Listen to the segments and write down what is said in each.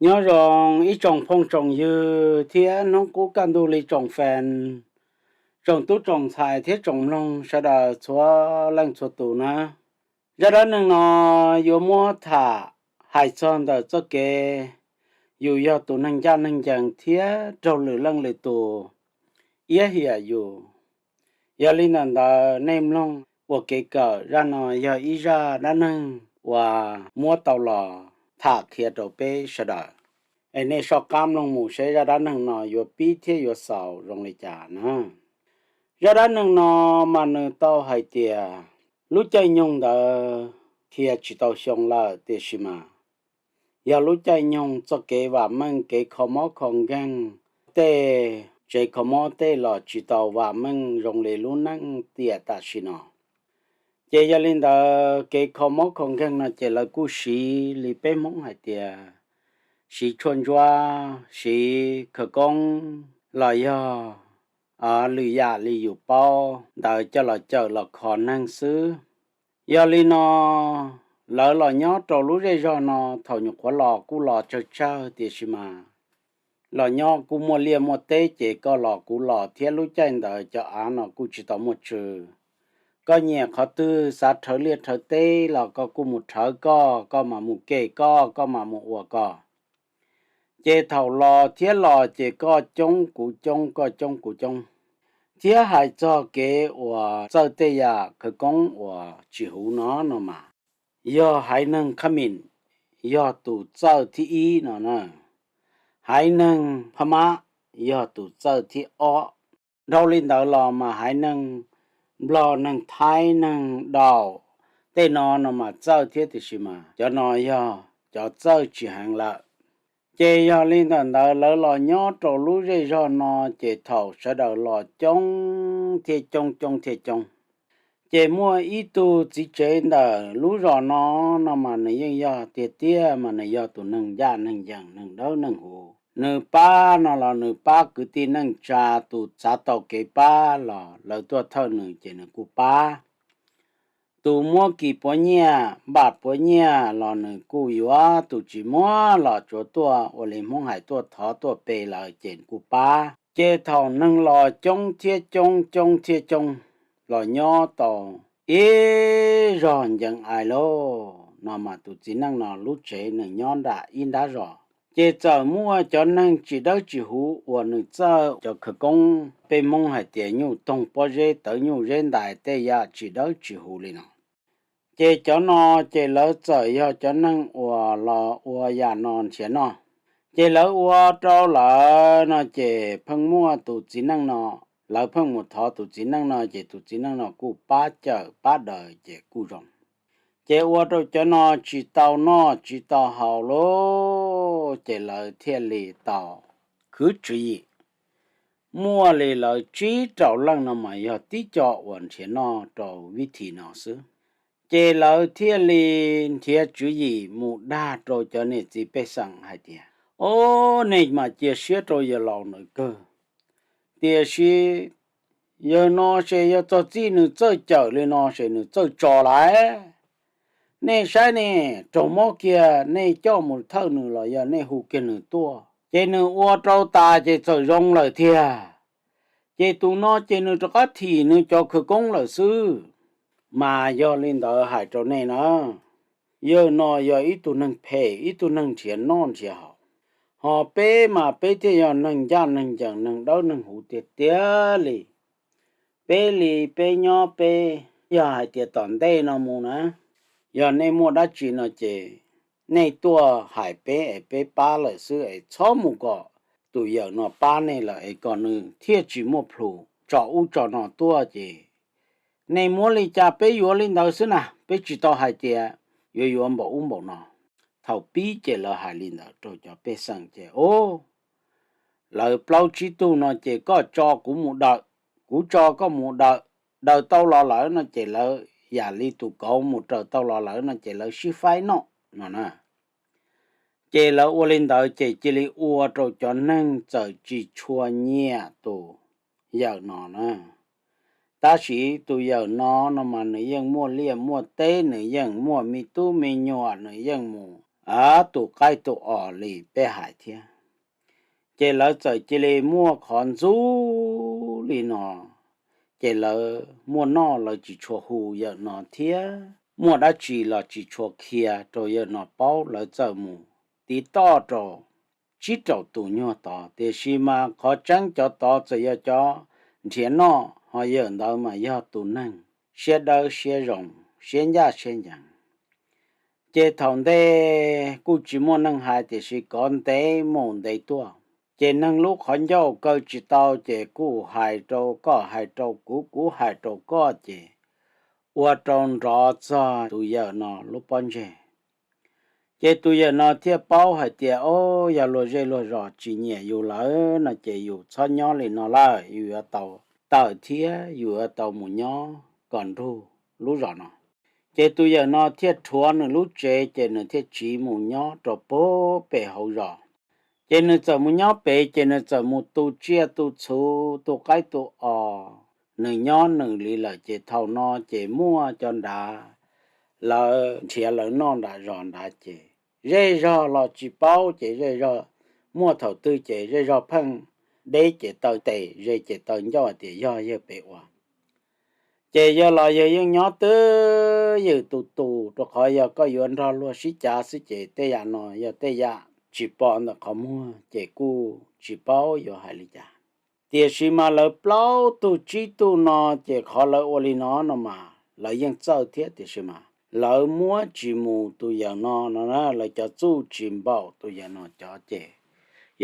Nyob zoo ib tsoom phooj tsoom ywg thiab hnub qub kaj ntug li tsoom fans, tsoom tub tsoom ntxhais thiab tsoom mloog sawv daws txhua leej txhua tus na. Zaj dab neeg no yuav muab tham hais txog ntawm txoj kev yus yog tus neeg ncaj neeg ncees thiab raug lwm leej lwm tus iab hiam yus. Yog li ntawm ntawd nej mloog ua kev kawm, zaj no yog ib zaj dab neeg uas muab tau los tham qhia rau peb sawv daws. Es nej soj qab mloog mus seb zaj dab neeg no yuav pib thiab yuav xaus zoo li cas na. Zaj dab neeg no mas nws tau hais tias lub caij nyoog ntawd qhia tsis tau xyoo lawm tiam sis mas yog lub caij nyoog txoj kev vam meej kev kho mob kho nkeeg, tej tsev kho mob tej los tsis tau vam meej zoo li lub neej tiam tam sim no. Ces yog li ntawd kev kho mob kho nkeeg no ces lawv kuj siv li peb Hmoob hais tias siv tshuaj ntsuab, siv khawv koob los yog lwm yam li yus paub ntawd coj los cawm los kho neeg xwb. Yog li no lawv los nyob rau lub zej zog no thaum nyuam qhuav los kuj los tsawg tsawg tiam sis mas los nyob kuj muaj liaj muaj teb ces koj los kuv los thiab lub caij ntawd cov av no kuj tsis tau muaj tsw. Koj nyiam qhov twg xav rhawv liaj rhawv teb los koj kuj mus rhawv koj, koj mam mus ke koj, koj mam mus ua koj. Ces thaum los thiab los ces koj coob kuv coob, koj coob kuv coob. Thiab hais txog kev uas txawj tej yam khawv koob uas tsis huv no no mas yog haiv neeg Khab Mim yog tus txawj thib ib no na. Haiv neeg Phab Mab yog tus txawj thib ob. Dhau li ntawd los mas haiv neeg Nplog, neeg Thaib, neeg Daum tej no no mas txawj thiab tiam sis mas cov no yog cov txawj tsis heev lawm. Ces yog li ntawm ntawd lawv los nyob rau lub zej zog no ces thaum sawv daws los coob thiaj coob coob thiaj coob. Ces muaj ib tug txiv tsev ntawm lub zos no no mas nws yeej yog tiag tiag mas nws yog tus neeg ncaj neeg ncees neeg dawb neeg huv. Nws pab no los nws pab kwv tij neej tsa, tus txav tau kev pab los lawv tuaj thawj nws ces nws kuj pab. Tus muab kis puav nyiaj npam puav nyiaj los nws kuj yuav, tus tsis muab los tsuav tuaj ua li Hmoob hais tuaj thov tuaj pe lawm ces kuj pab. Ces thaum neeg los coob thiab coob coob thiab coob los nyob tau ib zog ncees ais lauj no mas tus txiv neej no lub tsev nws nyob nram ib nrab zos. Ces txawm muaj cov neeg tsis dawb tsis huv uas nws txawj cov khawv koob peb Hmoob hais tias nyuj toog pob zeb tawv nyuj zeb ntais tej yam tsis dawb tsis huv li no. Ces cov no ces lawv txawm yog cov neeg uas los ua yam no nrhiav noj. Ces lawv ua rau lawv no ces pheej muaj tus txiv neej no, lawv pheej mus thov tus txiv neej no ces tus txiv neej no kuj pab cawm pab daws ces kuj zoo. Ces ua rau cov no tsis tau noj tsis tau haus lauj, ces lawv thiaj li tau khwv tswv yim. Muaj li lawv tsib rau leej no mas yog tib co uas nrhiav noj rau vib thim no xwb. Ces lawv thiaj li nrhiav tswv yim mus dag rau cov niam txiv pej xeem hais tias, Ob, nej mas cia siab rau yawg laus ntawd kawg, tiam sis yawg no ces yog txog txij nws txawj cawm li no ces nws txawj tso lawm. Nej saib ne, raug mob kiag nej coj mus thawj nws los yog nej hu kiag nws tuaj ces nws ua rau tas ces txawm zoo lawm tiag. Ces tus no ces nws rov qab thim nws cov khawv koob lawm xwb. Mas yog li ntawd hais rau nej na, yawg no yog ib tug neeg phem, ib tug neeg nrhiav noj nrhiav haus, ho peb mas peb thiaj yog neeg ncaj neeg ncees neeg dawb neeg huv tiag tiag li. Peb li peb nyob peb, yog hais tias tom ntej no mus na, yog nej muaj dab tsi no ces nej tuaj hais peb es peb pab lawm xwb es txhob mus kom tus yawm no pab nej lawm es kom nws thiaj tsis muaj plhus tso ub tso no tuaj ces nej muab li cas peb yuav li ntawd xwb na, peb tsis tau hais tias yuav yuav npaum ub npaum no. Thaum pib ces lawv hais li ntawd rau cov pej xeem ces, o, lawv plaub tsib tug no ces koj tso kuv mus daws, kuv tso koj mus daws, daws tau los lawm no ces lawv yam li tus kauv mus raws tau los lawm no ces lawv sib faib noj no na. Ces lawv ua li ntawd ces cia li ua rau cov neeg txawm tsis tshua nyiam tus yawm no na. Tab sis tus yawm no no mas nws yeej muaj liaj muaj teb, nws yeej muaj me tub me nyuam, nws yeej mus tus qaib tus os li peb hais thiab. Ces lawv txawm cia li muaj qhov ntxub li no, ces lawv muaj noj lawv tsis tshua hu yawm no thiab muaj dab tsi los tsis tshua qhia rau yawm no paub, lawv txawm mus tiv toj rau tsib rau tus nyuag tod. Tiam sis mas qhov tseeb cov tod txawm yog cov nrhiav noj, ho yawm ntawd mas yog tus neeg siab dawb siab zoo, siab ncaj siab ncees. Ces thaum ntej kuj tsis muaj neeg hais, tiam sis kov ntev mus ntev tuaj, ces neeg lub qhov ncauj kaw tsis tau, ces kuj hais rau koj hais rau kuv, kuv hais rau koj, ces ua rau nrov txog tus yawm no lub pob ntseg. Ces tus yawm no thiaj paub hais tias, o, yog luag zej luag zos tsis nyiam yus lawm no ces yus txhob nyob li no lawm, yus yuav tau tawm thiab yus yuav tau mus nyob kom nrug lub zos no. Ces tus yawm no thiaj rhuav nws lub tsev, ces nws thiaj tsiv mus nyob rau pem hauv zos. Ces nws txawm mus nyob pem, ces nws txawm mus tu tsiaj tu txhu, tu qaib tu os, nws nyob nws li lawm. Ces thaum no ces muaj cov nrad lawv nrhiav lawv noj nram zos nrad, ces zej zog los tsis paub, ces zej zog muaj thaum twg ces zej zog pheej deb ces taw tes, ze ces taw ncauj tias yog yawg pem ua. Ces yawg los yawg yeej nyob twj ywm tus tus, rau qhov yog koj yuav nrog luag sib cav xwb, ces tej yam no yog tej yam tsis pom ntawm qhov muag, ces kuj tsis paub yuav hais li cas. Tiam sis mas lawv plaub tug tsib tug no, ces qhov lawv ua li no no mas lawv yeej txawj thiab, tiam sis mas lawv muab tsis mus tus yawm no no na, lawv cov txuj tsis npaum tus yawm no cov. Ces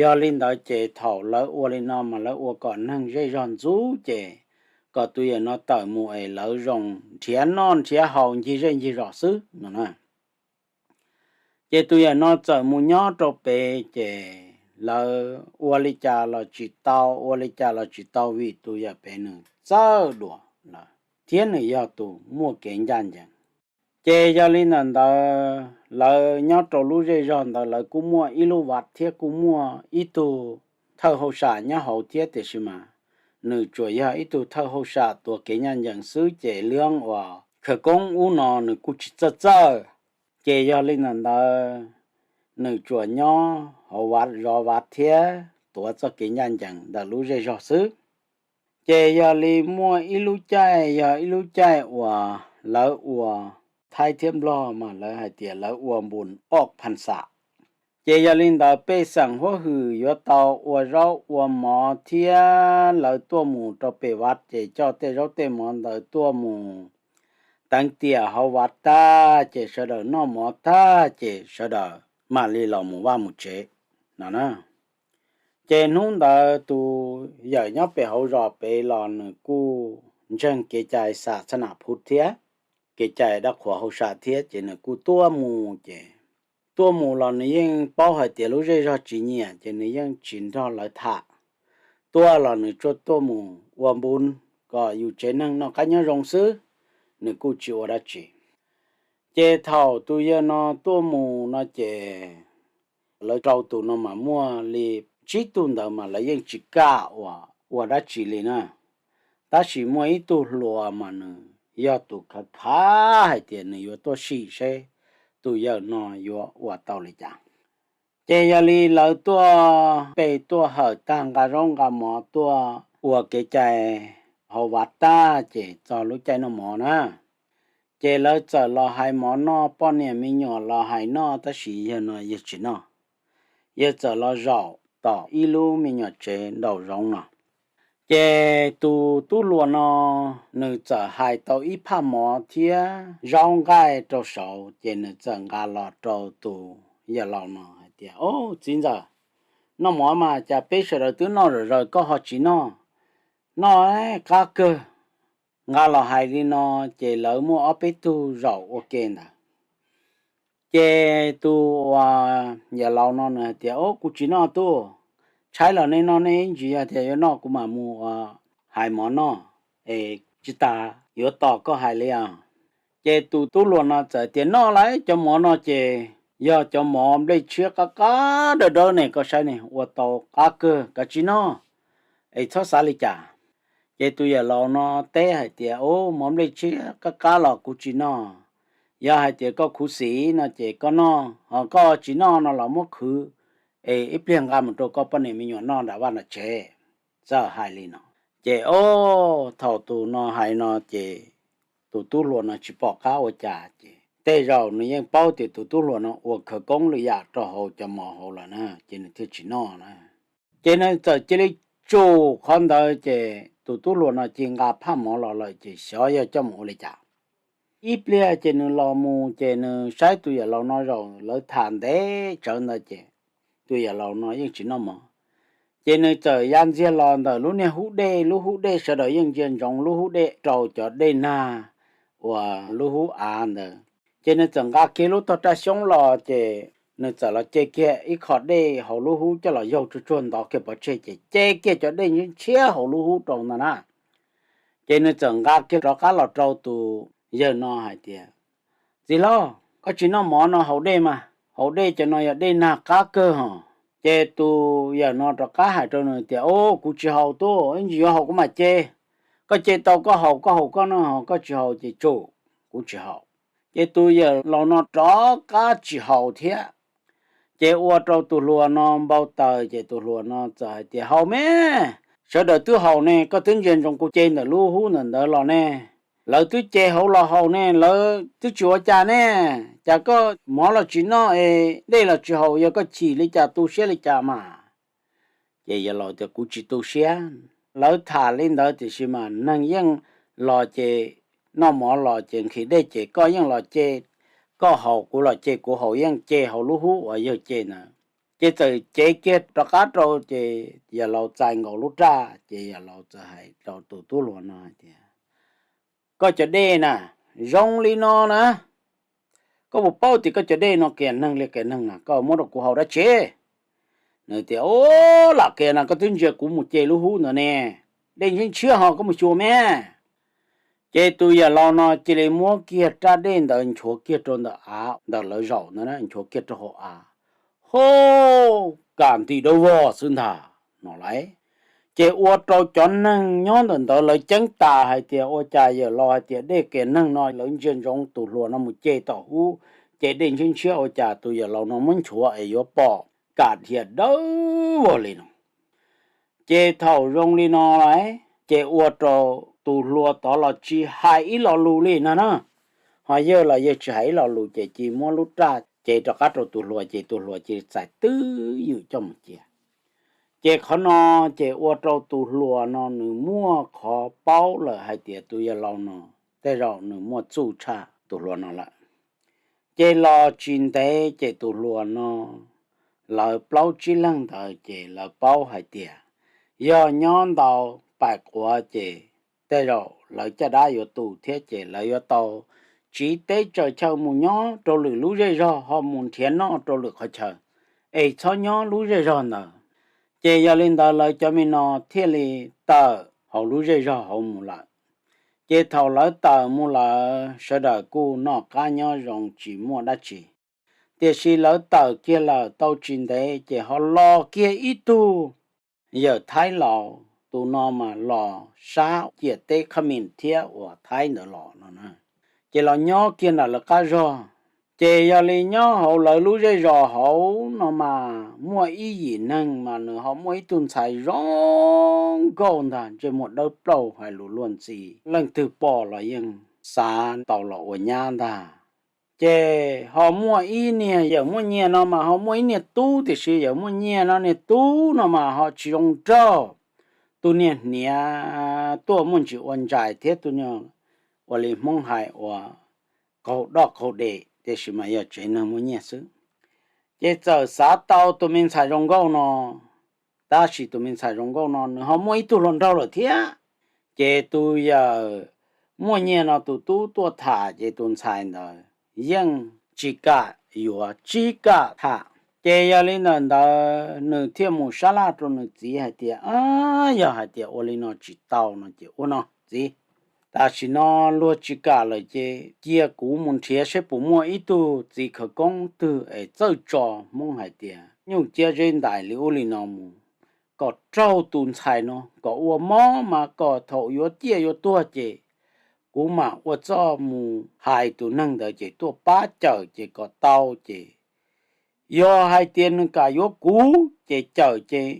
yog li ntawd ces thaum lawv ua li no mas lawv ua kom neeg zej zog ntxub, ces kom tus yawm no tawm mus es lawv zoo nrhiav noj nrhiav haus ncig zej ncig zos xwb no na. Ces tus yawm no txawm mus nyob rau pem, ces lawv ua li cas los tsis tau, ua li cas los tsis tau, vim tus yawm pem nws txawj dua lawm thiab nws yog tus muaj kev ncaj ncees. Ces yog li ntawm ntawd lawv nyob rau lub zej zog ntawd lawv kuj muaj ib lub vaj thiab kuj muaj ib tug thawj hauj sam nyob hauv thiab, tiam sis mas nws tsuas yog ib tug thawj hauj sam tuav kev ncaj ncees xwb, ces lub uas khawv koob ub no nws kuj tsis txawj txawj. Ces yog li ntawm ntawd nws tsuas nyob hauv vaj zov vaj thiab tuav txoj kev ncaj ncees ntawm lub zej zog xwb. Ces yog li muaj ib lub caij, yog ib lub caij uas lawv ua, Thaib thiab Nplog mas lawv hais tias lawv ua npus ob pha xam. Ces yog li ntawd pej xeem huab hwm yuav tau ua zaub ua mov thiab lawv tuaj mus rau pem vaj, ces coj tej zaub tej mov ntawd tuaj mus teev tiam hauv vaj tag, ces sawv daws noj mov tag, ces sawv daws mam li los mus vaj mus tsev no na. Ces hnub ntawd tus yawm nyob pem hauv zos pem los nws kuj ntseeg kev cai xa txha nam phu thiab, kev cai dab qhuas hauj sam thiab, ces nws kuj tuaj mus. Ces tuaj mus los nws yeej paub hais tias lub zej zog tsis nyiam, ces nws yeej tsis nrog lawv tham. Tuaj los nws tsuas tuaj mus ua npus kom yus tsev neeg noj qab nyob zoo xwb, nws kuj tsis ua dab tsi. Ces thaum tus yawg no tuaj mus no ces lawv rau tus no mas muaj li tsib tug ntawd mas lawv yeej tsis kam ua dab tsi li na. Tab sis muaj ib tug hluas mas nws yog tus khav khav hais tias nws yuav tuaj sim seb tus yawm no yuav ua tau li cas. Ces yog li lawv tuaj pem tuaj hawm tag nqa zaub nqa mov tuaj ua kev cai hauv vaj tag, ces txog lub caij noj mov na, ces lawv txawm los hais mov noj, poj niam me nyuam los hais noj, tab sis yawg no yawg tsis noj. Yawg txawm los zaum tom ib lub me nyuam tsev nraum zoov no. Ces tus tub hluas no nws txawm hais tau ib phaj mov thiab zaub nqaij rau saud, ces nws txawm nqa los rau tus yawm laus no hais tias, Au, txiv ntxawm, noj mov mas cas peb sawv daws twb noj zom zaws koj ho tsis noj? Noj qab kawg. Nqa los hais li no, ces lawv muaj ob peb tug zaum ua ke ntawd. Ces tus uas yawm laus no nws hais tias, Au, kuv tsis noj tub, tshaib los nej noj nej ib ntsis, yog tias yuav noj kuv mam mus ua hais mov noj, es tsis tas yuav tos koj hais li os. Ces tus tub hluas no txawm tias, Noj lauj, cov mov no ces yog cov mov nplej tshiab qab qab dawb dawb ne, koj saib ne, ua tau qab kawg, kav tsij noj es txhob xav li cas. Ces tus yawm laus no teb hais tias, Au, mov nplej tshiab qab qab los kuv tsis noj. Yog hais tias koj khuv xim no ces koj noj, ho koj tsis noj no los muab khwv, es ib pliag nqa mus rau koj poj niam me nyuam noj nram vaj nram tsev. Txawm hais li no ces, o, thaum tus no hais no ces tus tub hluas no tsis pom qab ua cas ces tej zaum nws yeej paub tias tus tub hluas no ua khawv koob lwm yam rau hauv cov mov hauv lawm na, ces nws thiaj tsis noj na. Ces nws txawm cia li tsum qhov ntawd ces tus tub hluas no cia li nqa phaj mov los lawm ces xyov yog coj mus ua li cas. Ib pliag ces nws los mus ces nws saib tus yawm laus no zaum lawv tham ntev tsawv ntawd ces tus yawm laus no yeej tsis noj mov. Ces nws txawm ya ntxiag los ntawm lub niag hub dej, lub hub dej sawv daws yeej ntsia ntsoov lub hub dej rau cov dej nag uas lub hub av ntawd. Ces nws txawm nqa kiag lub tog raj xyoob los ces nws txawm los ce kiag ib qho dej hauv lub hub coj los yaug tsuag tsuag ntov kiag pov tseg ces ce kiag cov dej ntshiab ntshiab hauv lub hub rau ntag na. Ces nws txawm nqa kiag rov qab los rau tus yawg no hais tias, Txiv hlob, koj tsis noj mov no haus dej mas, haus dej cov no yog dej nag qab kawg hos. Ces tus yawm no rov qab hais rau nws tias, O, kuv tsis haus tub, ib ntsis yuav haus kuv mam ce. Koj ce tau koj haus, koj haus koj no, koj tsis haus ces tsum, kuv tsis haus. Ces tus yawm laus no rov qab tsis haus thiab. Ces ua rau tus hluas no npau taws ces tus hluas no txawm hais tias, Haus me, sawv daws twb haus ne, koj twb ntsia ntsoov kuv ce ntawm lub hub ntawm ntawd los ne, lawv twb ce hauv los haus ne, lawv twb tsis ua cas ne, cas koj mov los tsis noj es dej los tsis haus, yog koj chim li cas tu siab li cas mas? Ces yawm laus tias, Kuv tsis tu siab. Lawv tham li ntawd tiam sis mas neeg yeej los ces noj mov los ces nqhis dej ces koj yeej los ce koj haus, kuv los ce kuv haus, yeej ce hauv lub hub uas yawg ce ntawd. Ces txawm cev kiag rov qab rau ces yawm laus txais nkaus lub raj ces yawm laus txawm hais rau tus tub hluas no hais tias, Koj cov dej na, zoo li no na, koj puas paub tias koj cov dej no qias neeg li qias neeg na, koj muab rau kuv haus dab tsi? Nws tias, O, lam qias na, koj twb ntsia kuv mus ce lub hub ntawd ne, dej ntshiab ntshiab ho, koj mus xyuas me. Ces tus yawm laus no cia li muab kiag rab dej ntawd nchuav kiag rau ntawm av ntawm lawv zaum ntawd, nchuav kiag rau hauv av. Ho, kam ntim dawb vog xwb ntag no lauj. Ces ua rau cov neeg nyob ntawm ntawd lawv ceeb tas hais tias, Ua cas yawm laus hais tias dej qias neeg no, lawv ntsia ntsoov tus hluas no mus ce tom hub, ces dej ntshiab ntshiab, ua cas tus yawm laus no muab nchuav es yuav pom kam dhia dawb vog li no. Ces thaum zoo li no lauj, ces ua rau tus hluas tod los tsis hais ib lo lus li no na. Ho yawg los yawg tsis hais ib lo lus ces cia muab lub raj cev rov qab rau tus hluas ces tus hluas cia li txais twj ywm coj mus cia. Ces qhov no ces ua rau tus hluas no nws muaj qhov paub lawm hais tias tus yawm laus no tej zaum nws muaj txuj tshaj tus hluas no lawm. Ces los tsis ntev ces tus hluas no lawv plaub tsib leeg ntawd ces lawv paub hais tias yog nyob ntau pais quav ces tej zaum lawv caj dab yuav tu thiab ces lawv yuav tau tsiv teb tsaws chaw mus nyob rau lwm lub zej zog ho mus nrhiav noj rau lwm qhov chaw, es txhob nyob lub zej zog ntawd. Ces yog li ntawd lawv cov me no thiaj li tawm hauv lub zej zog hauv mus lawm. Ces thaum lawv tawm mus lawm sawv daws kuj noj qab nyob zoo tsis muaj dab tsi. Tiam sis lawv tawm kiag lawm tau tsis ntev ces ho los kiag ib tug yawm Thaib laus, tus no mas los sab ciam teb Khab Mis thiab uas Thaib ntawd los no na. Ces los nyob kiag nram lawv qab zog. Ces yog li nyob hauv lawv lub zej zos hauv no mas muaj ib yim neeg mas nws ho muaj ib tug ntxhais zoo nkauj ntag, ntsej muag dawb plaug hais lus luag ntxhi, leej twg pom los yeej xav tau los ua nyab ntag. Ces ho muaj ib niag yawm Muaj Nyiaj no mas ho muaj ib niag tub, tiam sis yawm Muaj Nyiaj no niag tub no mas ho tsis zoo nraug. Tus niag hniav tuaj muaj ntsis ua ntsais thiab tus niag ua li Hmoob hais ua qaug doj qaug dej, tiam sis mas yog tsev neeg muaj nyiaj xwb. Ces txawm xav tau tus me ntxhais zoo nkauj no, tab sis tus me ntxhais zoo nkauj no nws ho muaj ib tug hluas nraug lawm thiab. Ces tus yawm Muaj Nyiaj no tus tub tuaj tham ces tus ntxhais ntawd yeej tsis kam yuav, tsis kam tham. Ces yog li ntawd ntawd nws thiaj mus sab laj rau nws txiv hais tias, Ab, yog hais tias ua li no tsis tau no ces ua no txiv, tam sim no luag tsis kam lawm ces cia kuv mus nrhiav saib puas muaj ib tug txiv khawv koob twg es txawj tso, Hmoob hais tias nyuj ciab zeb ntais li ub li no mus, kom raug tus ntxhais no kom ua mob mas kom thaum yuav ciaj yuav tuag ces kuv mam ua txuj mus hais tus neeg ntawd ces tuaj pab cawm ces kom tau ces yog hais tias nws kam yuav kuv ces cawm ces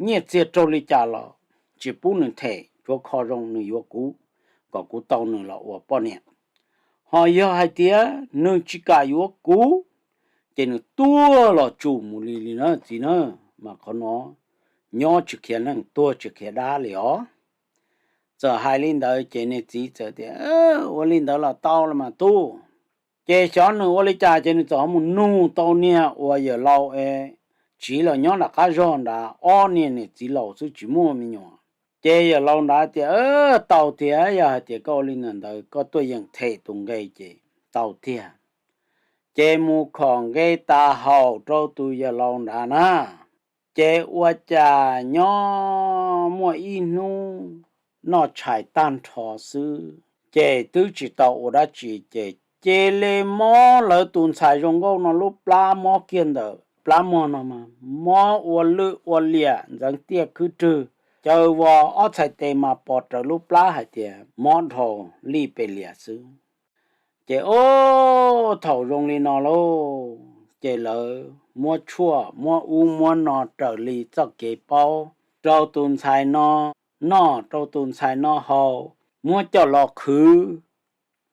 nyiaj txiag raug li cas los tsis pub nws them, tsuav kho zoo nws yuav kuv, kom kuv tau nws los ua poj niam. Ho yog hais tias nws tsis kam yuav kuv ces nws tuag los tsum mus li li na txiv na, mas qhov no nyob tsis khiav neeg tuag tsis khiav dab li os. Txawm hais li ntawd ces niag txiv txawm tias, ua li ntawd los tau los mas tub. Ces xyov nws ua li cas ces nws txawm mus nug tau niag uas yawm laus es tsiv los nyob nram qab zog nrad ob niag niam txiv laus xwb tsis muaj me nyuam. Ces yawm laus nrad tias, tau tiag, yog hais tias koj ua li ntawd ntawd koj tuaj yeem them tus nqe ces tau tiag. Ces mus khom nqe tas haum rau tus yawm laus nrad na. Ces ua cas nyob muaj ib hnub noj tshais tag nrho xwb ces twb tsis tau ua dab tsi ces cia li mob lawv tus ntxhais zoo nkauj no lub plab mob kiag ntawm plab muag no mas mob ua lwj ua liam ntxeev tiaj khwb rwg, caws vos ob txhais tes mas pos raws lub plab hais tias mob dhau lij pes lias xwb. Ces ub, thaum zoo li no lauj ces lawv muab tshuaj muab ub muab no raws li txoj kev paub rau tus ntxhais no noj rau tus ntxhais no haus, muab coj los qhwv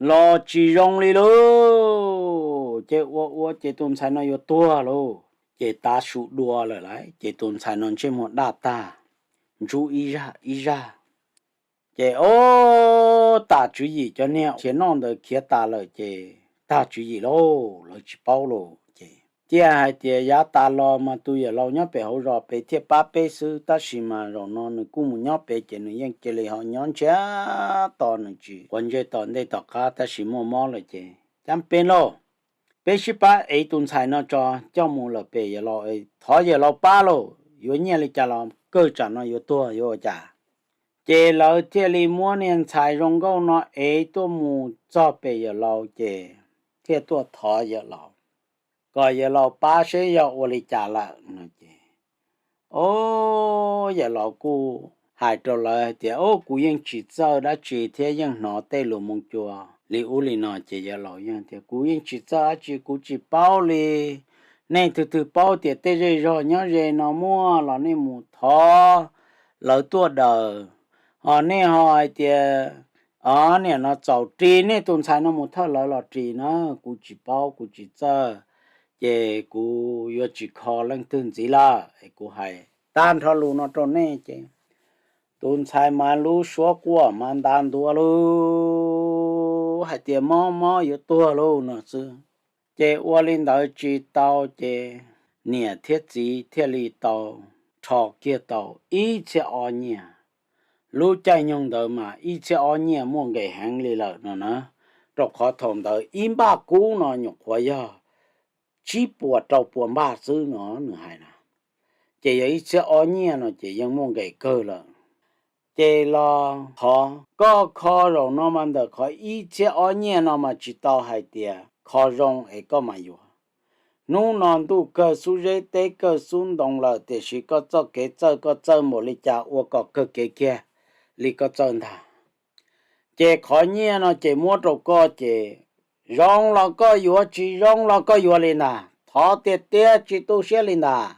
los tsis zoo li lauj. Ces ua ua ces tus ntxhais no yuav tuag lauj. Ces tav su dua lawm lauj ces tus ntxhais no ntsej muag daj tag, ntsub ib zaj ib zaj. Ces ub, tas tswv yim, cov niag khiav noj ntawd khiav tas lawm ces tag tswv yim lauj, lawv tsis paub lauj. Ces thiaj hais tias yav tas los mas tus yawm laus nyob pem hauv zos pem thiaj pab peb xwb, tab sis mas zaum no nws kuj mus nyob pem ces nws yeej cia li ho nyob ntsiag to, nws tsis quav ntsej tom ntej tom qab, tab sis muaj mob lawm ces cab peb lauj, peb sib pab ev tus ntxhais no tso, coj mus lawm pem yawm laus, thov yawm laus pab lauj, yuav nyiaj li cas los kawg tsam no yuav tuag yuav ua cas. Ces lawv thiaj li muab niag ntxhais zoo nkauj no ev tuaj mus txog pem yawm laus ces thiaj tuaj thov yawm laus kom yawm laus pab seb yog ua li cas lawm no ces, o, yawm laus kuj hais rau lawv hais tias, o, kuv yeej tsis txawj dab tsi thiab yeej hnov tej lus moo cua li ub li no ces yawm laus yeej tias, kuv yeej tsis txawj dab tsi, kuv tsis paub li. Nej twg twg paub tias tej zej zog nyob ze no muaj los nej mus thov lawv tuaj daws, ho nej ho hais tias, o, niam no txaus, ris nej tus ntxhais no mus thawj lawv los ris na, kuv tsis paub kuv tsis txawj, ces kuv yuav tsis kho leej twg ntxiv lawm. Kuv hais tag nrho lus no rau nej ces tus ntxhais mas lub suab quaj mas nta ntua lauj, hais tias mob mob yuav tuag lauj no xwb. Ces ua li ntawd tsis tau ces niam thiab txiv thiaj li tau rho kiag tau ib txhiab ob nyiaj. Lub caij nyoog ntawd mas ib txhiab ob nyiaj muaj nqis heev li lawm no na, rau qhov thaum ntawd ib npaj kub no nyuam qhuav yog tsib puas rau puas npaj xwb no nws hais na. Ces yog ib txhiab ob nyiaj no ces yeej muaj nqis kawg lawm. Ces los qhov koj kho zaum no mas ntawm qhov ib txhiab ob nyiaj no mas tsis tau hais tias kho zoo es koj mam yuav. Hnub no ntuj kawg xub zeb teb kawg xub ntoo lawm tiam sis koj txoj kev txawj koj txawj npaum li cas ua kom kawg kev kiag li koj txawj ntag. Ces qhov nyiaj no ces muab rau koj ces zoo los koj yuav, tsis zoo los koj yuav li ntag, thov tiag tiag tsis tu siab li ntag.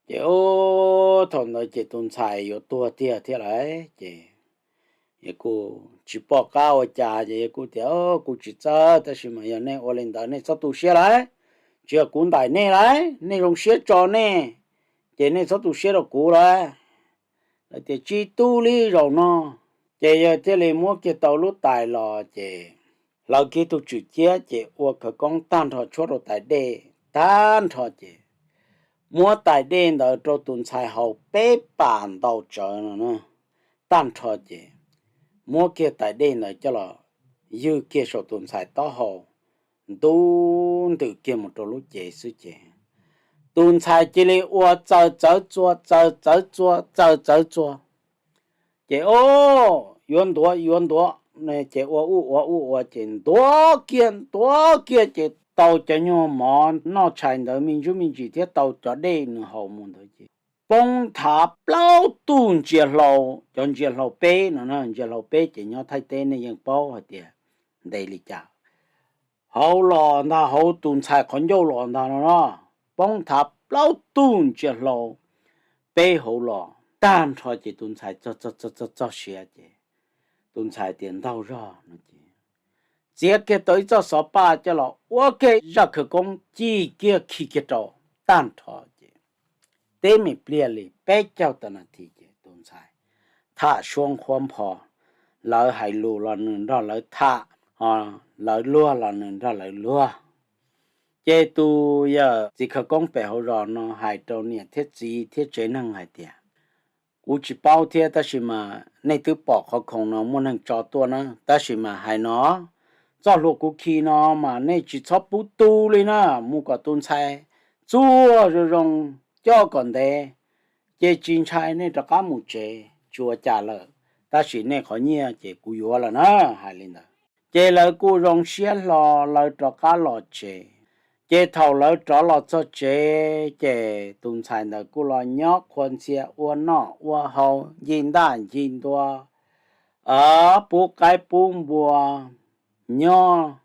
Ces ub, thaum ntawd ces tus ntxhais yuav tuag tiag thiab lauj ces kuj tsis pom qab ua cas ces kuj tias, kuv tsis txawj, tab sis mas yog nej ua li ntawd nej txhob tu siab lauj, tsis yog kuv ntaim nej lauj, nej zoo siab tso nej, ces nej txhob tu siab rau kuv lauj. Lawv tias tsis tu li zaum no. Ces yawg thiaj li muab kiag tau lub tais los ces hlawv kiag tug tswm ciab ces ua khawv koob tag nrho tshuab rau tais dej tag nrho ces muab tais dej ntawd rau tus ntxhais haus peb pas ntau tsawv no tag nrho ces muab kiag tais dej ntawd coj los ywg kiag saum tus ntxhais taub hau, ntub ntws kiag mus rau lub cev xwb ces tus ntxhais cia li ua txaws txawv txua txaws txawv txua txaws txawv txua. Ces o, yuav ntuav yuav ntuav, ces ua ub ua ub ua ces ntuav kiag ntuav kiag ces tau cov nyuag mov noj tshais ntawd me ntsis me ntsis thiab tau cov dej nws haus mus ntawd ces poob thav plaub tug ntsia hlau, cov ntsia hlau peb no, ntsia hlau peb ces nyob Thaib teb nej yeej paub hais tias ntev li cas. Hauv los ntag, hauv tus ntxhais qhov ncauj los ntag no, poob thav plaub tug ntsia hlau peb hauv los tag nrho ces tus ntxhais txog txog txog siav ces tus ntxhais tias ntaug zog no ces txiav kiag tau ib txoj xov paj coj los ua kiag zaj khawv koob ci kiag khi kiag rau tag nrho ces teb me pliag li peb caug tawm nas this ces tus ntxhais tham suab nqhuab npho, lawv hais lus los nws nrog lawv tham, lawv luag los nws nrog lawv luag. Ces tus yawm txiv khawv koob pem hauv zos no hais rau niam thiab txiv thiab tsev neeg hais tias, kuv tsis paub thiab tab sis mas nej twb pom qhov khoom no muaj neeg tso tuaj na, tab sis mas hais no, txoj hlua kuv khi no mas nej tsis txhob pub tu li na, mus kom tus ntxhais txuag zoo zoo coj kom ntev, ces tsis ntshai nej rov qab mus tsev tsis ua cas lawm, tab sis nej qhov nyiaj ces kuv yuav lawm na, hais li ntawd. Ces lawv kuj zoo siab hlo, lawv rov qab los tsev. Ces thaum lawv rov los txog tsev ces tus ntxhais ntawd kuj los nyob qhuab ntxhias ua noj ua haus ncig ntaj ncig ntua, pub qaib pub npua nyob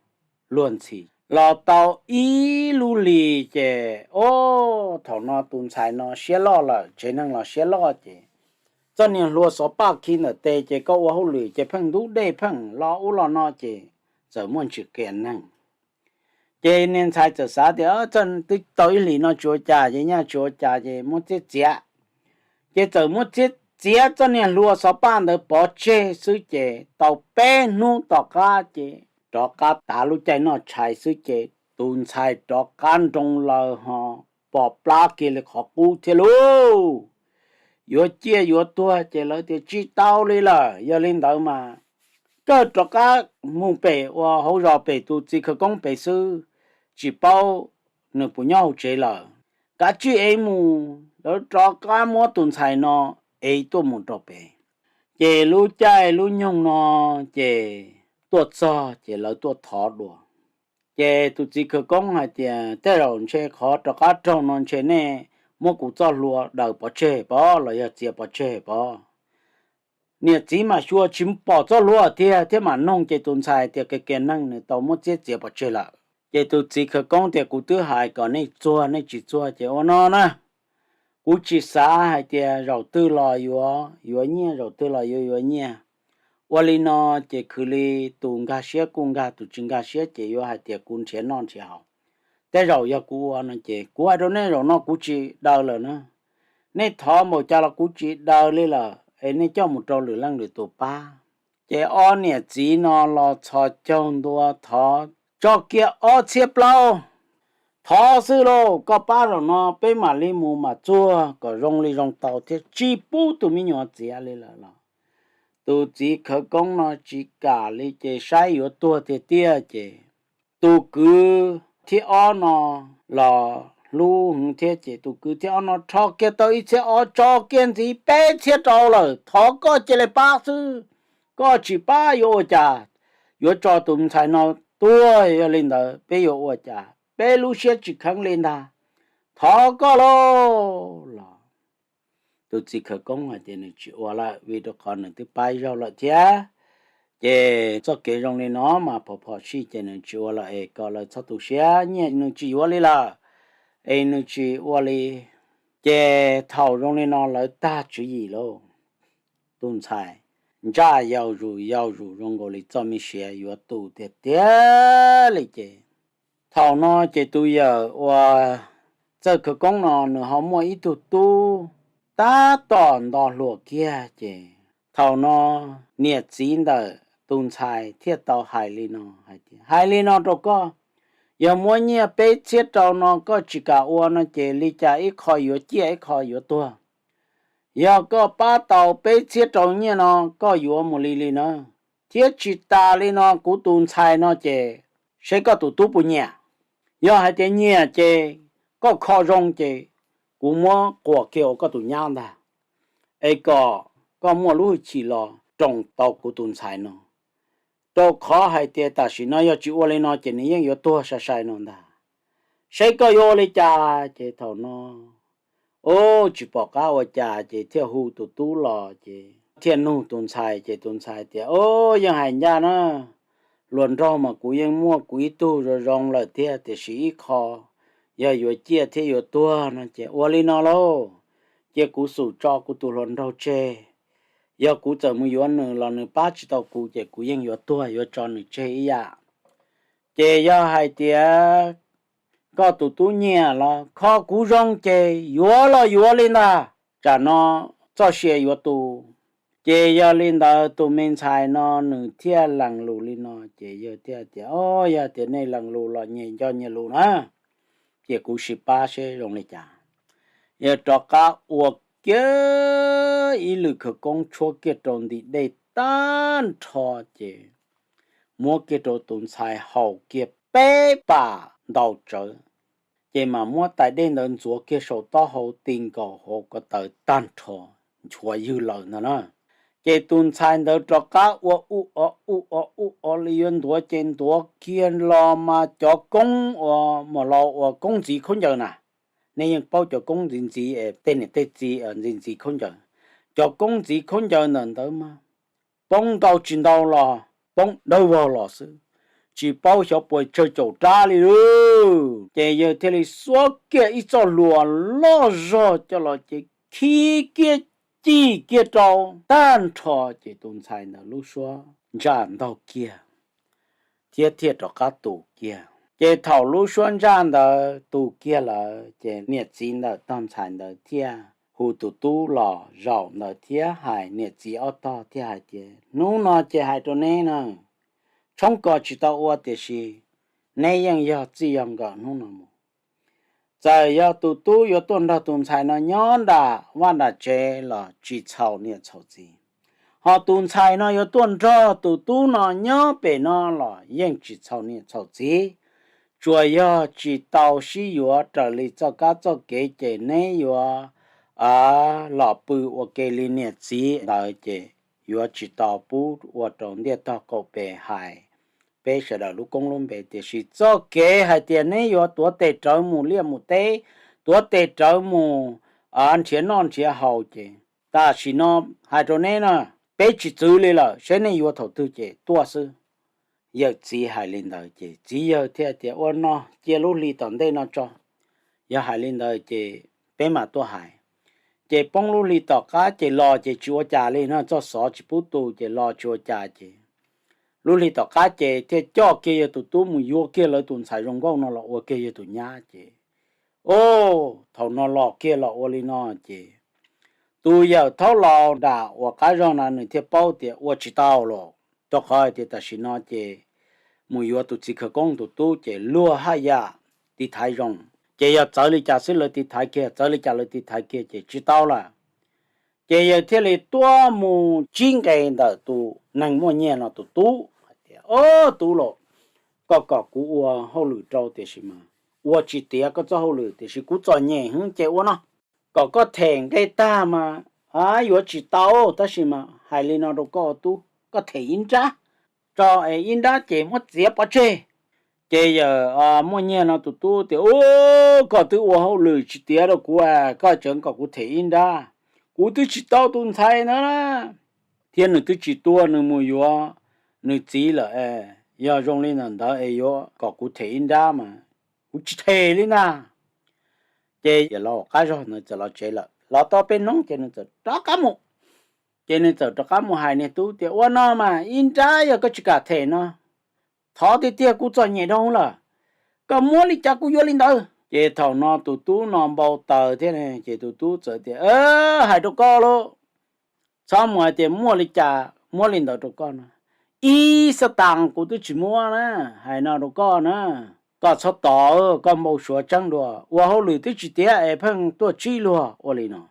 luag ntxhi los tau ib lub hlis ces, o, thaum no tus ntxhais no siab loj lawm, tsev neeg los siab loj ces txoj niag hlua xov paj khi ntawm tes ces koj ua hauj lwm ces pheej ntub dej pheej los ub los no ces txawm muaj ntsis qias neeg. Ces niag ntxhais txawm xav tias twb tau ib hlis no tsis ua cas ces nyaj tsis ua cas ces muab txiab txiav. Ces txawm muab txiab txiav txoj niag hlua xov paj ntawd pov tseg xwb ces tau peb hnub tom qab ces rov qab tav lub caij noj tshais xwb ces tus ntxhais rov qab nroo laws ho pom plab kiag li qhov qub thiab lauj. Yuav ciaj yuav tuag ces lawv tias tsis tau li lawm, yog li ntawd mas kawg rov qab mus pem ua hauv zos pem tus txiv khawv koob pem xwb, tsis paub nws puas nyob hauv tsev lawm. Kav tsij ev mus, lawv rov qab muab tus ntxhais no ev tuaj mus rau pem. Ces lub caij lub nyoog no ces tuaj txog ces lawv tuaj thov dua. Ces tus txiv khawv koob hais tias tej zaum ntshe qhov rov qab raug no ntshe nej muab kuv txoj hlua daws pov tseg pov los yog txiav pov tseg pov. Niam txiv mas xyuas tsis pom txoj hlua tiag thiab mas noog ces tus ntxhais tias qias qias neeg nws tau muab txiab txiav pov tseg lawm. Ces tus txiv khawv koob tias kuv twb hais kom nej txuag nej tsis txuag ces ua no na, kuv tsis xav hais tias zaum twg los yuav yuav nyiaj, zaum twg los yuav yuav nyiaj. Ua li no ces khwv li tus nkag siab kuj nkag, tus tsis nkag siab ces yuav hais tias kuv nrhiav noj nrhiav haus. Tej zaum yog kuv ua no ces kuv hais rau nej zaum no kuv tsis daws lawm na. Nej thov npaum cas los kuv tsis daws li lawm es nej coj mus rau lwm leej lwm tus pab. Ces ob niam txiv no los txhos caug ntua thov tso kiag ob txhiab plaub. Thov xwb lauj, koj pab zaum no peb mam li mus mam txuag kom zoo li zoo tau thiab tsis pub tus me nyuam txiav li lawm los. Tus txiv khawv koob no tsis kam li ces saib yuav tuag tiag tiag ces tus kwv thib ob no los hlub heev thiab ces tus kwv thib ob no rho kiag tau ib txhiab ob tso kiag ntxiv peb txhiab rau lawm, thov koj cia li pab xwb, koj tsis pab yuav ua cas, yuav tso tus ntxhais no tuag, yog li ntawd peb yuav ua cas, peb lub siab tsis kheev li ntag, thov koj lauj los. Tus txiv khawv koob hais tias nws tsis ua lawm vim rau qhov nws twb pab zaug lawm thiab. Ces txoj kev zoo li no mas phom phom sij ces nws tsis ua lawm es kom lawv txhob tu siab, nyiaj nws tsis yuav li lawm es nws tsis ua li. Ces thaum zoo li no lawv tag tswv yim lauj, tus ntxhais ntsaj yau zus yau zus zoo nkaus li txoj me siav yuav tu tiag tiag li ces thaum no ces tus yawm uas txawj khawv koob no nws ho muaj ib tug tub tab tom nto hluas kiag ces thaum no niam txiv ntawm tus ntxhais thiaj tau hais li no hais tias, hais li no rau koj, yog muab nyiaj peb txhiab rau no koj tsis kam ua no ces li cas ib qho yuav ciaj ib qho yuav tuag. Yog koj pab tau peb txhiab rau nyiaj no koj yuav mus li li na, thiab tsis tas li no kuv tus ntxhais no ces seb koj tus tub puas nyiam. Yog hais tias nyiam ces koj kho zoo ces kuv muab quas kiag ua koj tus nyab ntag, es kom koj muaj lub hwj chim los roos tau kuv tus ntxhais no. Rau qhov hais tias tam sim no yog tsis ua li no ces nws yeej yuav tuag sai sai no ntag. Seb koj yuav ua li cas ces thaum no Ub, tsis pom qab ua cas ces thiaj hu tus tub los ces thiaj nug tus ntxhais ces tus ntxhais tias, Ub, yeej hais ncaj na, hluas nraug mas kuv yeej muaj kuv ib tug zoo zoo lawm thiab, tiam sis ib qho yog yuav ciaj thiab yuav tuag no ces ua li no lauj, cia kuv xum tso kuv tus hluas nraug tseg. Yog kuv txawm mus yuav nws los nws pab tsis tau kuv ces kuv yeej yuav tuag yuav tso nws tseg ib yam. Ces yog hais tias koj tus tub nyiam los kho kuv zoo ces yuav los yuav li ntag, tsam no txoj sia yuav tu. Ces yog li ntawd tus me ntxhais no nws thiaj lees lus li no ces yawg thiaj tias, O, yog tias nej lees lus los nyias nco nyias lus na, ces kuv sim pab seb zoo li cas. Yawg rov qab ua kiag ib lwm khawv koob tshuab kiag rau ntim dej tag nrho ces muab kiag rau tus ntxhais haus kiag peb pas ntaus tsawv, ces mam muab tais dej ntawd ntxuav kiag saum taub hau ti nkaus hauv ko taw tag nrho, nchuav ywg lawm ntag na. Ces tus ntxhais ntawd rov qab ua u o u o u o li yuav ntuav ces ntuav kiag los mas cov koob uas muam laus uas koob ntxiv khaub ncaws na, nej yeej paub cov koob ntxiv ntxiv es tej niam tej txiv ntxiv ntxiv khaub ncaws, cov koob ntxiv khaub ncaws ntawm ntawd mas poob ntau tsis ntau los poob dawb vog los xwb, tsis paub xyov puas tsawg caum rab li lauj. Ces yawg thiaj li xuab kiag ib txoj hlua loj zog coj los ces khi kiag cig kiag rau tag nrho ces tus ntxhais ntawd lub suab ntsaj ntaug kiag thiab thiaj rov qab tu kiag. Ces thaum lub suab ntsaj ntawd tu kiag lawm ces niam txiv ntawm tog ntxhais ntawd thiaj hu tus tub los zaum ntawd thiab hais niam txiv ob tog thiaj hais tias, Hnub no ces hais rau neb na, tshoob kos tsis tau ua tiam sis neb yeej yog txij yog nkawm hnub no mus. Txawm yog tus tub yuav tuaj nrog tus ntxhais no nyob nram vaj nram tsev los tsis txhaum niam txhaum txiv, ho tus ntxhais no yuav tuaj nrog tus tub no nyob pem no los yeej tsis txhaum niam txhaum txiv. Tsuas yog tsis tau sib yuav raws li txoj kab txoj kev ces neb yuav los pw ua ke li niam txiv ntawd ces yuav tsis tau pub ua rau ntiaj tog qaum pes hais peb sawv daws lub koob lub npe. Tiam sis txoj kev hais tias neb yuav tuav tes rawv mus liaj mus teb, tuav tes rawv mus nrhiav noj nrhiav haus ces tam sim no hais rau neb na, peb tsis txwv li lawm, saib nej yuav thaum twg ces tuaj xwb. Yawm txiv hais li ntawd ces txiv yawg thiaj tias, Ua no cia lub hli tom ntej no tso, yog hais li ntawd ces peb mam tuaj hais. Ces poob lub hli tom qab ces los ces tsis ua cas li no, txoj xov tsis pub tu ces los tsis ua cas ces lub hli tom qab ces thiaj coj kiag yawg tus tub mus yuav kiag lawv tus ntxhais zoo nkauj no los ua kiag yawg tus nyab ces, o, thaum no los kiag los ua li no ces tus yawm thaub laus nram uas qab zog no nws thiaj paub tias ua tsis tau los, rau qhov hais tias tam sim no ces mus yuav tus txiv khawv koob tus tub ces luag haj yam tiv thaiv zoo, ces yog txawv li cas xwb lawv tiv thaiv kiag, txawv li cas lawv tiv thaiv kiag ces tsis tau lawm. Ces yawg thiaj li tuaj mus tsib nqe ntawm tus neeg muaj nyiaj no tus tub hais tias, O, tub los, koj kom kuv ua hauj lwm rau tiam sis mas ua tsis tiav koj txoj hauj lwm, tiam sis kuv txom nyem heev ces ua no, kom koj them nqe tag mas yuav tsis tau, tab sis mas hais li no rau koj tub, koj them ib nrab tso es ib nrab ces muab txiav pov tseg. Ces yawm muaj nyiaj no tus tub tias, U, koj twb ua hauj lwm tsis tiav rau kuv, koj tseem kom kuv them ib nrab, kuv twb tsis tau tus ntxhais na, thiab nws twb tsis tuag, nws mus yuav nws txiv lawm. Yog zoo li ntawd es yuav kom kuv them ib nrab mas kuv tsis them li ntag. Ces yawm laus qab zog ntawd txawm los tsev lawm, los tau peb hnub ces nws txawm rov qab mus. Ces nws txawm rov qab mus hais niag tub tias, Ua no mas ib nrab yog koj tsis kam them no, thov tiag tiag kuv txom nyem dhau lawm, koj muab li cas kuv yuav li ntawd. Ces thaum no tus tub no npau taws thiab, ces tus tub txawm tias, Hais rau koj lauj, txhob mus hais tias muaj li cas muab li ntawd rau koj no, ib xab tas kuv twb tsis muab na, hais no rau koj na. Koj txhob tos, koj npau suav tseeb dua, ua hauj lwm twb tsis tiav es pheej tuaj tsib luag ua li no.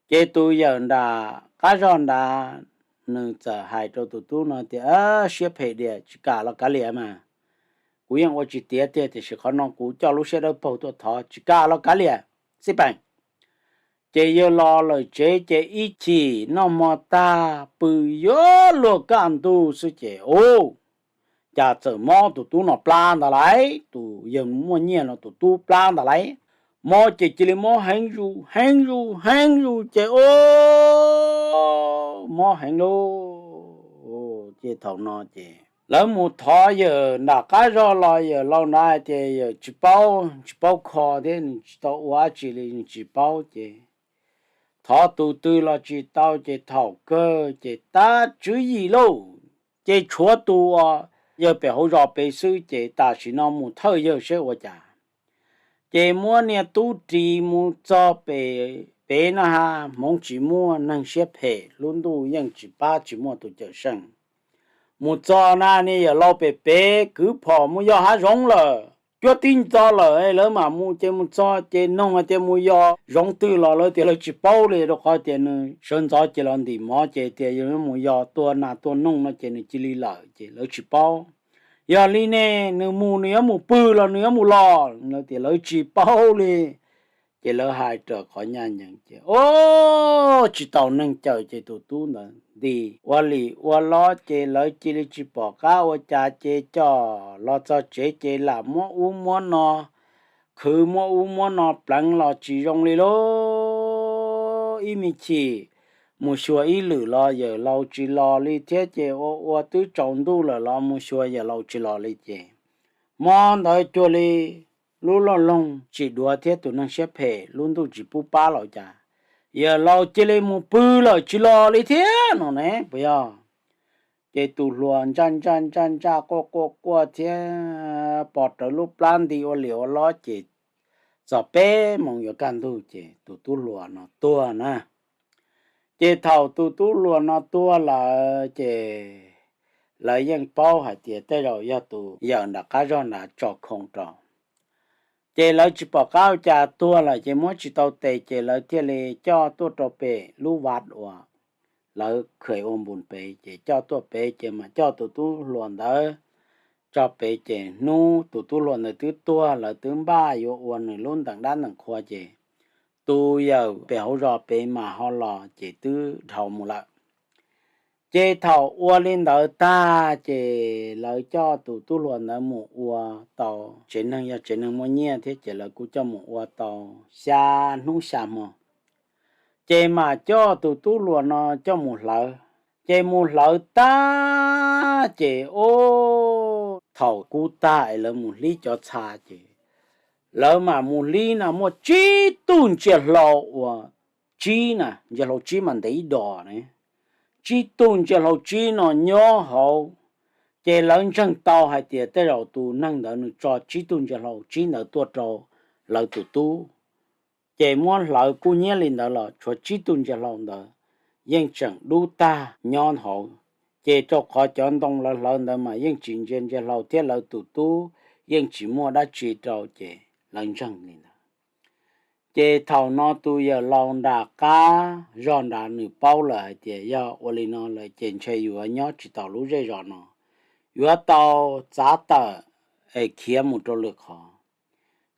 Ces tus yawm nram qab zog nrad nws txawm hais rau tus tub no tias, Siab phem diam, tsis kam los kav liam mas, kuv yeej ua tsis tiav tiag, tiam sis qhov no kuv coj lub siab dawb paug tuaj thov, tsis kam los kav liam xij peem. Ces yawg los lawm tsev ces ib chim noj hmo tag pw yuav luag kaj ntug xwb ces, u, cas txawm mob tus tub no plab ntag lauj, tus yawg muaj nyiaj no tus tub plab ntag lauj. mob ces cia li mob heev zus heev zus heev zus ces o, mob heev lauj. Ces thaum no ces lawv mus thov yawm nram qab zog los yawm laus nrad hais tias yawm tsis paub, tsis paub kho thiab nws tsis tau ua dab tsi li, nws tsis paub ces thov tus twg los tsis tau ces thaum kawg ces tab tswv yim lauj, ces tshuav tus uas yawg pem hauv zos pem xwb ces tam sim no mus thawj yawg seb ua cas. Ces muab niag tub ris mus txog pem, pem no ha, hmoov tsis muaj, neeg siab phem, lub ntuj yeej tsis pab, tsis muaj tus cawm seej. Mus txog na, niag yawm laus pem pem kwv phom mus yos hav zoov lawm, cuab tib ntxov lawm, lawv mam mus ces mus txog ces noog hais tias mus yos zoov twg los lawv tias lawv tsis paub li, rau qhov tias nws sawv ntxov ces los ntim mov ces tias yog mus yos tua nas tua noog no ces nws cia li lawm ces lawv tsis paub. Yog li ne, nws mus nws yuav mus pw los nws yuav mus los, lawv tias lawv tsis paub li. Ces lawv hais raws qhov ncaj ncees ces o, tsis tau neeg cawm ces tus tub ntawd nti ua li ua lo ces lawv cia li tsis pom qab ua cas ces coj los txog tsev ces lam muab ub muab no khwv, muab ub muab no pleev los tsis zoo li lauj. Ib me chim mus xyuas ib lwm los yawm laus tsis los li thiab ces ua ua twb tsaus ntuj lawm los mus xyuas yawm laus tsis los li ces hmo ntawd cuag li lub loj loog tsim duav thiab tus neeg siab phem lub ntuj tsis pub pab los cas, yawm laus cia li mus pw lawm tsis los li thiab no ne puas yog? Ces tus hluas ntsaj ntsaj ntsaj ntsaj quaj quaj quaj thiab pos rawv lub plab nti ua li ua lo ces txog peb moos yuav kaj ntug ces tus tub hluas no tuag na. Ces thaum tus tub hluas no tuag lawm ces lawv yeej paub hais tias tej zaum yog tus yawm nram qab zog nrad tso khoo rau. Ces lawv tsis pom qab ua cas, tuag lawm ces muab tsis tau tes ces lawv thiaj li coj tuaj rau pem lub vaj uas lawv kheem ua npus pem ces coj tuaj pem ces mas coj tus tub hluas ntawd tso pem ces hnub tus tub hluas ntawd twb tuag, lawv twb npaj yuav ua nws lub ntees dab ntees qhua ces tus yawm pem hauv zos pem mas ho los ces twb dhau mus lawm. Ces thaum ua li ntawd tag ces lawv coj tus tub hluas ntawd mus ua tau tsev neeg, yog tsev neeg muaj nyiaj thiab ces lawv kuj coj mus ua tau xya hnub xya hmo. Ces mam coj tus tub hluas no coj mus hlawv. Ces mus hlawv tag ces o, thaum kub tag es lawv mus hlib cov txha ces lawv mam mus hlib no muaj tsib tug ntsia hlau uas tsib na, ntsia hlau tsib mas ntev ib dos ne, tsib tug ntsia hlau tsib no nyob hauv. Ces lawv ntseeg tau hais tias tej zaum tus neeg ntawd nws tso tsib tug ntsia hlau tsib ntawd tuaj rau lawv tus tub. Ces muab hlawv kub hnyiab li ntawd los tshuav tsib tug ntsia hlau ntawd yeej tseem dub tag nyob hauv. Ces rau qhov cov ntoo lawv hlawv ntawd mas yeej tsis ntsia ntsia hlau thiab lawv tus tub yeej tsis muaj dab tsi rau ces lawv ntseeg li ntawd. Ces thaum no tus yawm laus nram qab zog nrad nws paub lawm hais tias yog ua li no lawm ces ntshe yuav nyob tsis tau lub zej zos no, yuav tau txav tawm es khiav mus rau lwm qhov.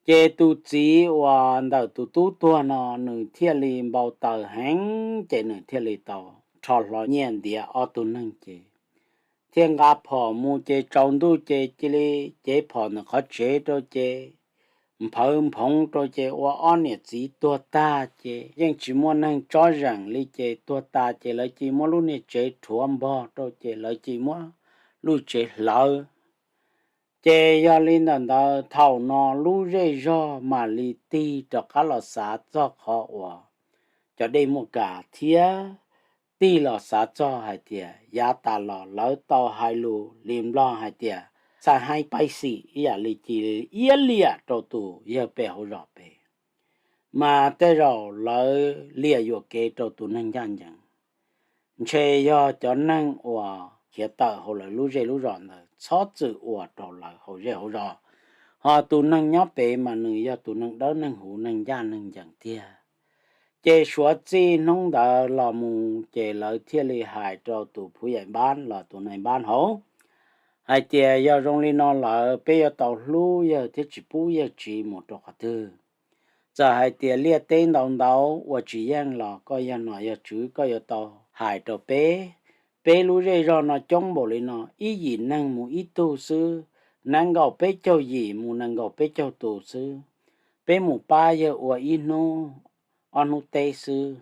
Ces tus txiv uas ntawm tus tub tuag no nws thiaj li npau taws heev ces nws thiaj li tau rho hlo nyiaj ntiav ob tug neeg ces thiaj nqa phom mus ces tsaus ntuj ces cia li cev phom ntawm qhov tsev rau ces nphawv nphoov rau ces ua ob niam txiv tuag tag ces yeej tsis muaj neeg tsob zeem li ces tuag tas ces lawv cia muab lub niag tsev rhuav npog rau ces lawv cia muab lub tsev hlawv. Ces yog li ntawm ntawd thaum no lub zej zog mam li tig rov qab los xav txog qhov uas cov dej muaj kas thiab tig los xav txog hais tias yav tas los lawv tau hais lus li Nplog hais tias xa haib paib xim ib yam li cia li iab liam rau tus yawg pem hauv zos pem. Mas tej zaum lawv liam yuam kev rau tus neeg ncaj ncees. Ntshe yog cov neeg uas khiav tawm hauv lawv lub zej lub zos ntawd txhob txwm ua rau lawv hauv zej hauv zos. Ho tus neeg nyob pem mas nws yog tus neeg dawb neeg huv neeg ncaj neeg ncees tiag. Ces suav txij hnub ntawd los mus ces lawv thiaj li hais rau tus phuv yaim npab los tus nai npab hauv hais tias yog zoo li no lawm peb yuav tau hlub yawg thiab tsis pub yawg tsiv mus rau qhov twg. Txawm hais tias liaj teb ntau ntau ua tsis yeej los koj yog nom yog tswv koj yuav tau hais rau peb. Peb lub zej zog no coob npaum li no ib yim neeg mus ib tug xwb, nees nkaum peb caug yim mus nees nkaum peb caug tus xwb. peb mus pab yawg ua ib hnub ob hnub teb xwb,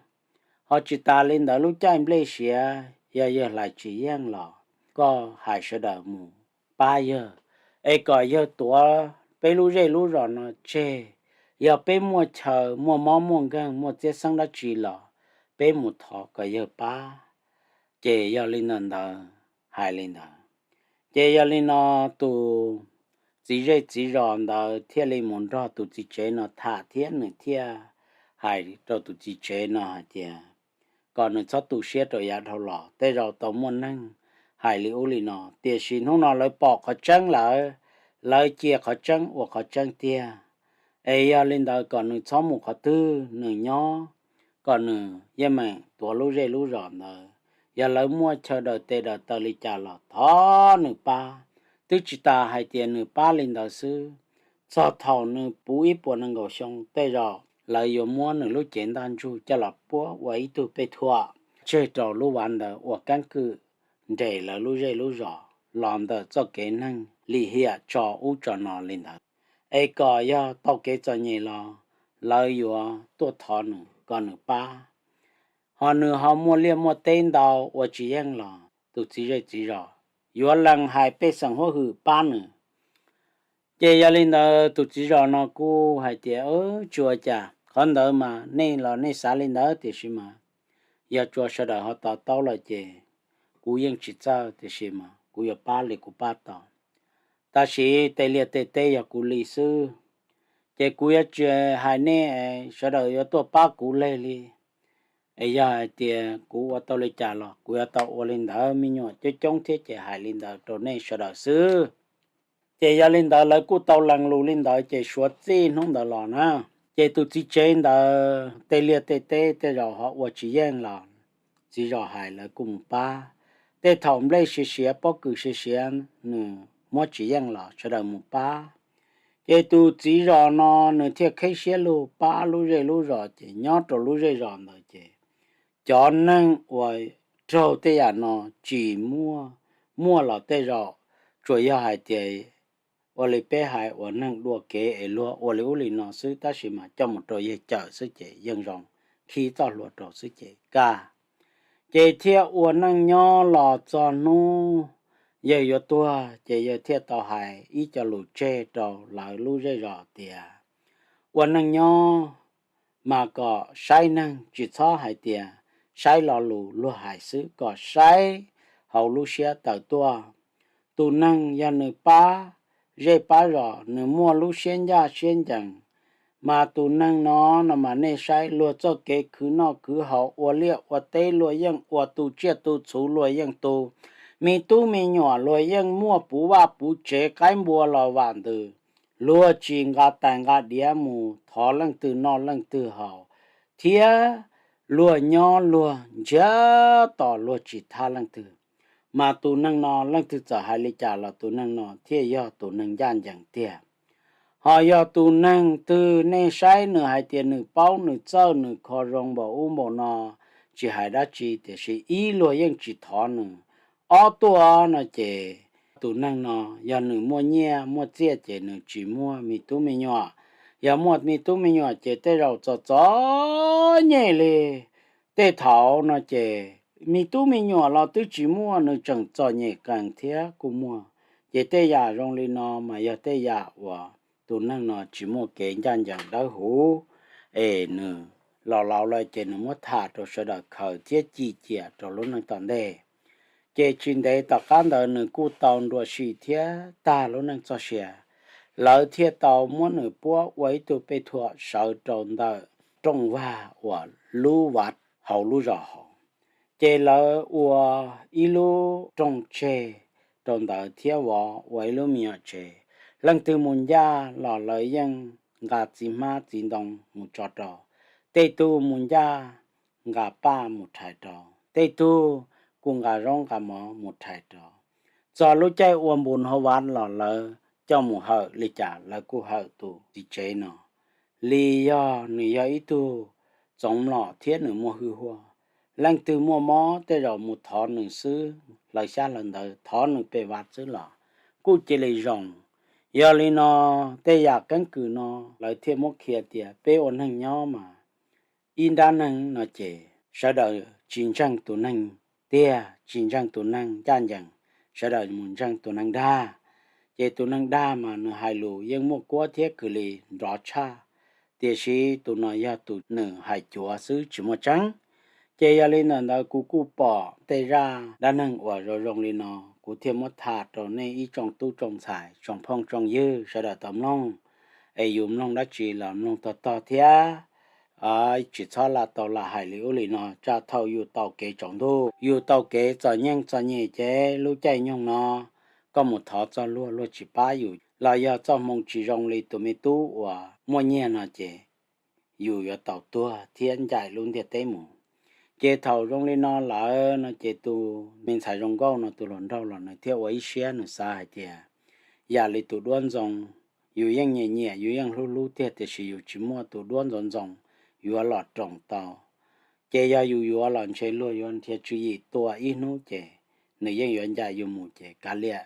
ho tsis tas li ntawd lub caij nplej siav yog yawg hlais tsis yeej los koj hais sawv daws mus pab yawg, es kom yawg tuav peb lub zej lub zos no tseg. Yog peb muaj chaw muaj mob muaj nkeeg muaj txiab xeeb dab tsi los peb mus thov kom yawg pab. Ces yog li ntawd ntawd hais li ntawd. Ces yog li no tus txiv zej txiv zos ntawd thiaj li mus nrog tus txiv tsev no tham thiab nws thiaj hais rau tus txiv tsev no hais tias kom nws txhob tu siab rau yav dhau los, tej zaum tau muaj neeg hais li ub li no, tiam sis hnub no lawv pom qhov tseeb lawm, lawv cia qhov tseeb ua qhov tseeb tiag. Es yog li ntawd kom nws txhob mus qhov twg, nws nyob, kom nws yeej meem tuav lub zej lub zos ntawd. Yog lawv muaj chaw daws tes daws taw li cas los thov nws pab. Twb tsis tas hais tias nws pab li ntawd xwb, txog thaum nws puv ib puas nees nkaum xyoo tej zaum lawv yuav muab nws lub cev ntaj ntsug coj los puab ua ib tug pej thuam tseg rau lub vaj ntawd ua keeb kwm nres lawv lub zej lub zos los ntawm txoj kev neeg lim hiam tso ub tso no li ntawd. Es kom yog tau kev txom nyem los lawv yuav tuaj thov nws kom nws pab, ho nws ho muaj liaj muaj teb ntau ua tsis yeej los tus txiv zej txiv zos yuav lees hais pej xeem huab hwm pab nws. Ces yog li ntawd tus txiv zos no kuj hais tias, tsis ua cas, qhov ntawd mas nej los nej xav li ntawd, tiam sis mas yog tsuas sawv daws ho to taub lawm ces kuv yeej tsis txawj, tiam sis mas kuv yuav pab li kuv pab tau. Tab sis tej liaj tej teb yog kuv li xwb, ces kuv yuav tsis hais nej, sawv daws yuav tuaj pab kuv leg li. Es yog hais tias kuv ua tau li cas los kuv yuav tau ua li ntawd, me nyuam coob coob thiab ces hais li ntawd rau nej sawv daws xwb. Ces yog li ntawd lawv kuj tau lees lus li ntawd, ces suav txij hnub ntawd los na, ces tus txiv tsev ntawd tej liaj tej teb tej zaum ho ua tsis yeej los txiv zos hais lawv kuj mus pab. Tej thaum nplej siav siav pob kws siav siav nws muab tsis yeej los sawv daws mus pab. Ces tus txiv zos no nws thiaj kheb siab lug pab lub zej lub zos, ces nyob rau lub zej zos ntawd ces cov neeg uas raug tej yam no tsis muaj, muaj los tej zaum tsuas yog hais tias ua li peb hais uas neeg dua kev es luag ua li ub li no xwb, tab sis mas coj mus rau yawg cawm xwb ces yeej zoo, khi txoj hlua rau xwb ces kaj. Ces thiaj ua neej nyob los txog hnub yawg yuav tuag, ces yawg thiaj tau hais ib co lus tseg rau lawv lub zej zos tias ua neej nyob mas kom saib neeg, tsis txhob hais tias saib lo lus luag hais xwb, kom saib hauv lub siab tawm tuaj. Tus neeg yog nws pab zej pab zos, nws muaj lub siab ncaj siab ncees, mas tus neeg no no mas nej saib luag txoj kev khwv noj khwv haus, ua liaj ua teb luag yeej ua, tu tsiaj tu txhuv luag yeej tu, me tub me nyuam luag yeej muaj puv vaj puv tsev, qaib npua los vam ntws, luag tsis nqa tais nqa diav mus thov leej twg noj leej twg haus, thiab luag nyob luag ntsiag to luag tsis thab leej twg. Mas tus neeg no leej twg txawm hais li cas los tus neeg no thiaj yog tus neeg ncaj ncees tiag. Ho yog tus neeg twg nej saib nws hais tias nws paub nws txawj nws kho zoo npaum ub npaum no, tsis hais dab tsi, tiam sis ib luag yeej tsis thov nws, ob tuaj no ces tus neeg no yog nws muaj nyiaj muaj txiaj ces nws tsis muaj me tub me nyuam. Yog muaj me tub me nyuam ces tej zaum txom txom nyem li. Tej thaum no ces me tub me nyuam los twb tsis muaj, nws tseem txom nyem qees thiab kuj muaj. Ces tej yam zoo li no mas yog tej yam uas tus neeg no tsis muaj kev ncaj ncees dawb huv, es nws los laus lawm ces nws muab tham rau sawv daws khaws thiab cim ciam rau lub neej tom ntej. Ces tsis ntev tom qab ntawd nws kuj tau nruam sim thiab tag lub neej txoj sia, lawv thiaj tau muab nws puab ua ib tug pej thuam sawv rau ntawm rooj vag uas lub vaj hauv lub zos hauv. Ces lawv ua ib lub rooj tseg rau ntawd thiab vov ua ib lub me nyuam tsev. Leej twg mus ncaj los lawv yeej nqa txiv hmab txiv ntoo mus tso rau, tej tug mus ncaj nqa paj mus rhais rau, tej tug kuj nqa zaub nqa mov mus rhais rau. Txog lub caij ua npus hauv vaj los lawv coj mus hawm li cas lawv kuj hawm tus txiv tsev no, li yog nws yog ib tug txoov mlom thiab nws muaj hwj huam. Leej twg muaj mob tej zaum mus thov nws xwb, hlawv xyab hlawv ntawv thov nws pem vaj xwb los kuj cia li zoo. Yog li no, tej yam keeb kwm no lawv thiaj muab qhia tias peb ua neeg nyob mas ib nrab neeg no ces sawv daws tsis ntseeg tus neeg tiag, tsis ntseeg tus neeg ncaj ncees, sawv daws mus ntseeg tus neeg dag. Ces tus neeg dag mas nws hais lus yeej muaj kuab thiab kws li nrov tshaj, tiam sis tus no yog tus nws hais cuav xwb tsis muaj tseeb. Ces yog li ntawm ntawd kuv kuj pom tej zaj dab neeg uas zoo zoo li no, kuv thiaj muab tham rau nej ib tsoom tub tsoom ntxhais tsoom phooj tsoom ywg sawv daws tau mloog. Es yus mloog dab tsi los mloog tog tog thiab, tsis txhob lam tau lam hais li ub li no tsam thaum yus tau kev tsaus ntuj, yus tau kev txom nyem txom nyem ces lub caij nyoog no koj mus thov txog luag, luag tsis pab yus los yog txoj hmoo tsis zoo li tus me tub uas muaj nyiaj no ces yus yuav tau tuag thiab ncaim lub ntiaj teb mus. Ces thaum zoo li no lawm no ces tus me ntxhais zoo nkauj no tus hluas nraug los nws thiaj ua ib siab nws xav hais tias yam li tus duab ntxoo, yus yeej nyiam nyiam yus yeej hlub hlub tiag tiam sis yus tsis muaj tus duab ntxoov ntxoo yuav los roos tau. Ces yog yus yuav los ntshe luag yuav nrhiav tswv yim tua ib hnub ces nws yeej yuav ncaim yus mus ces kav liam,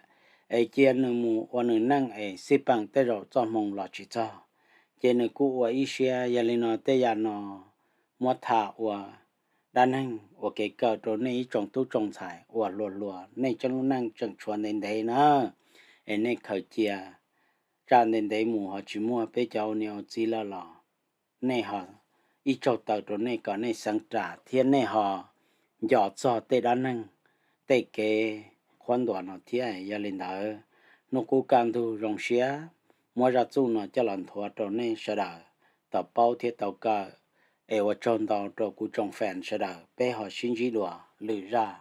es cia nws mus ua nws neej es xij peem tej zaum txoj hmoo los tsis txog. Ces nws kuj ua ib siab. Yog li no tej yam no muab tham ua dab neeg ua kev kawm rau nej ib tsoom tub tsoom ntxhais uas hluas hluas nej tseeb lub neej tseem tshuav ntev ntev na, es nej khaws cia tsam ntev ntev mus ho tsis muaj peb cov ua niam ua txiv lawm los nej ho ib tsaug taw rau nej kom nej xeev ras thiab nej ho nco txog tej dab neeg, tej kev qhuab ntuas no thiab. Yog li ntawd, hnub qub kaj ntug zoo siab muab zaj txuj no coj los nthuav rau nej sawv daws tau paub thiab tau kawm. Es ua tsaug ntau rau kuv tsoom fans sawv daws, peb ho sib ntsib dua lwm zaj.